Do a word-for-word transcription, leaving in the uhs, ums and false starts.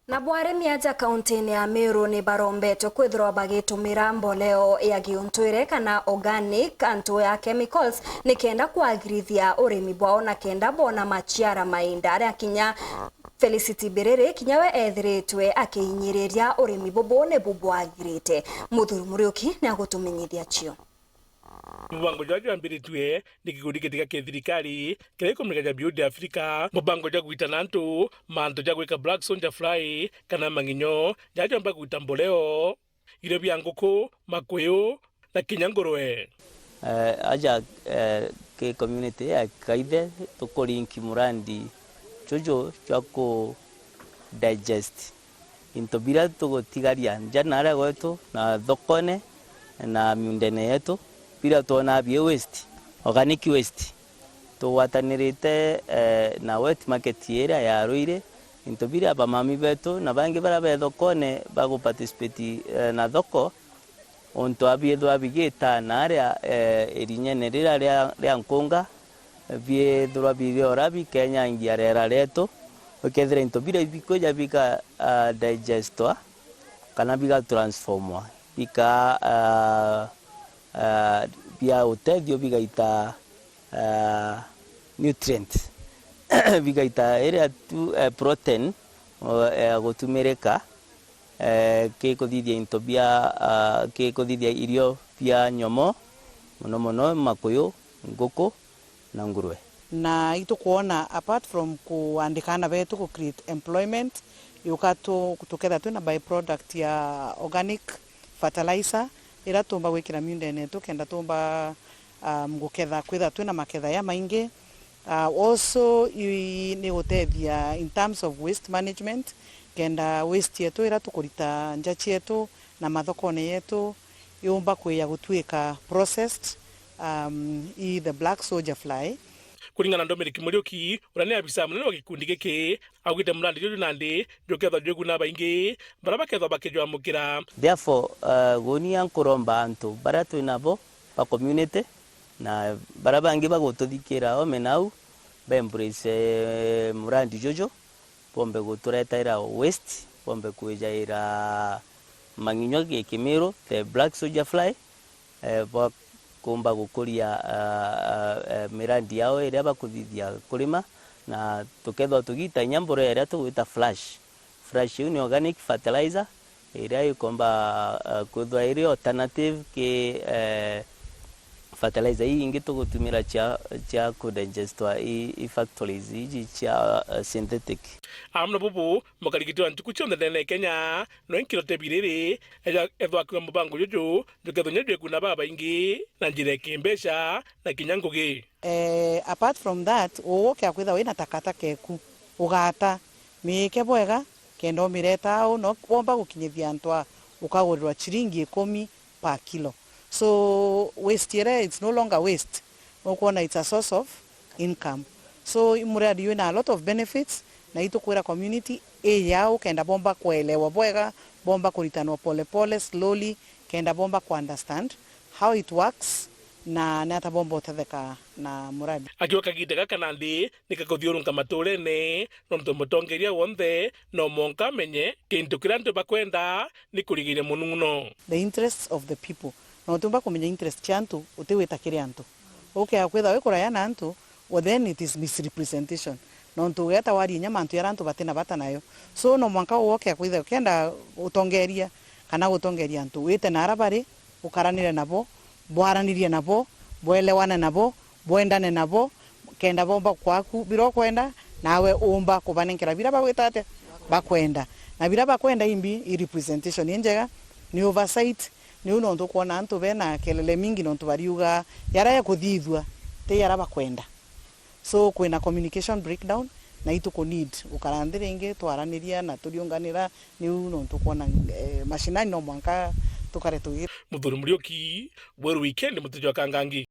Nabo arimi aja kauntine ya Meru ni barombetwe kwithirwa bagitumira mboleo ya giuntwire kana organic antu ya chemicals nikenda kwagirithia urimi bwao na kenda bona maciara mainda aria kinya Felicity Biriri kinya we ethiritwe akiinyiriria urimi bubu ni bubwagirite. Muthuri Muriuki ni agutumenyithia cio. Mubango juria jwambiritue ni gikundi giti gia kithirikari kiria gikumenyeka ja Build Africa, mubango jwa gwitana antu mantu ja gwika black soldier fly kana mang'inyo jaria jomba gwita mboleo, irio bia nguku, makuyu na kinya ngurwe. Eh, aja, eh, ki community ya Kaithe tukurinki murandi juju jwa ku digest into biria tugutigaria nja naria gwetu na thokone na miundene yetu, biria twonaa bi waste, organic waste. Tugwatanirite, eh, na wet market iria ya Ruiri, into biria bamami betu na bangi baria be thokone bagu participate, eh, na thoko, untu abiethirwa bigita naaria, eh, irinyene riria ria, ria nkunga, biethirwa biriora bikenyangia riera rietu, bikethira into biria bikwija bika, ah, digestwa kana biga transformwa, bika, ah, ah, bia utethio bigaita, ah, nutrient, bigaita iria tu, eh, protein, o, eh, gutumirika, eh, kikuthithia into bia, ah, kikuthithia irio bia nyomo, mono mono makuyu, nguku na ngurwe. Na itukwona, apart from kuandika aana betu ku create employment, yuka tu-, tuketha twina by-product ya organic fertilizer, iria tuumba gwikira miundene yetu kenda tuumba, um, guketha, kwitha twina maketha ya maingi. Uh, also, i-, ni gutethia in terms of waste management, kenda waste yetu iria tukurita nja cietu na mathokone yetu, yumba kwija gutuika processed, um, i the black soldier fly. Kuringana na Dominic Muriuki, uria ni abisa munene wa gikundi giki, augite murandi juju nandi jukethwa jwiguna baingi baria bakethwa bakijwamukira. Therefore, uh, gunia nkuromba antu baria twi nabo ba community na baria bangi bagututhikira ome nau, ba embrace, eh, murandi juju, bombe guturetaira waste, bombe kwijaira mang'inyo gi kimiru, the black soldier fly, eh, bakumba gukuria, ah, ah, eh, mirandi yao iria bakuthithia kurima, na tukethwa tugita inya mborera iria tugwita flash. Flash iu ni organic fertilizer, iria ikomba, ah, kwithwa iri alternative ki, eh, fertilizer ii ingi tugutumira cia, cia kudigestwa i, i factories iji cia, eh, synthetic. Amwe na bubu, mukarigiti wa ntuku cionthe ndene ya Kenya, no inkiro tebi riri, eja ethwa akiuga mubango juju, jukethwa nyo jwikuna babaingi, na njira ya kimbeca, na kinya ngugi. Eh, apart from that, ugukia kwitha wina takataka eku, ugata, miike bwega, kenda umireta au, no womba gukinyithia antu a, ukagurirwa chiringi ikumi per kilo. So, waste iria, it's no longer waste. Nukwona, it's a source of income. So, i muradi wina a lot of benefits, na itukwira community ija au kenda bomba kuelewa bwega, bomba kuritanwa pole pole, slowly, kenda bomba ku understand how it works, na ni ata bomba utetheka na muradi. Akiuga kagiita gaka nandi ni kakuthiurunka maturene, nontu mutongeria wonthe no mwanka amenye kintu kiria antu bakwenda ni kurigiria munung'uno. The interests of the people. Na utiumba kumenya interest cia antu utiwita kiri antu. Ukea kwitha wi kuraya na antu, well, then it is misrepresentation. Nontu ugeta waria inya mantu jaria antu batina bata nayo. So, no mwanka ugokea kwitha ukienda utongeria kana gutongeria antu, wite na aria bari, ukaranire nabo, bwaranirie nabo, bwelewane nabo, bwendane nabo, kenda bomba kwaku biria ukwenda, nawe umba kubanenkera biria bagwita atia? Bakwenda. Na biria bakwenda imbi i representation injega, ni oversight, niu nontu ukwona antu bena kelele mingi nontu bariuga jaria jakuthithua ti jaria bakwenda. So, kwina communication breakdown, na ituku need gukara nthi ringi, twaraniria na turiunganira, niu nontu ukwona, eh, mashinani no mwanka tukare tugi. Muthuri Muriuki, Weru Weekend, Mutuji wa Kangangi.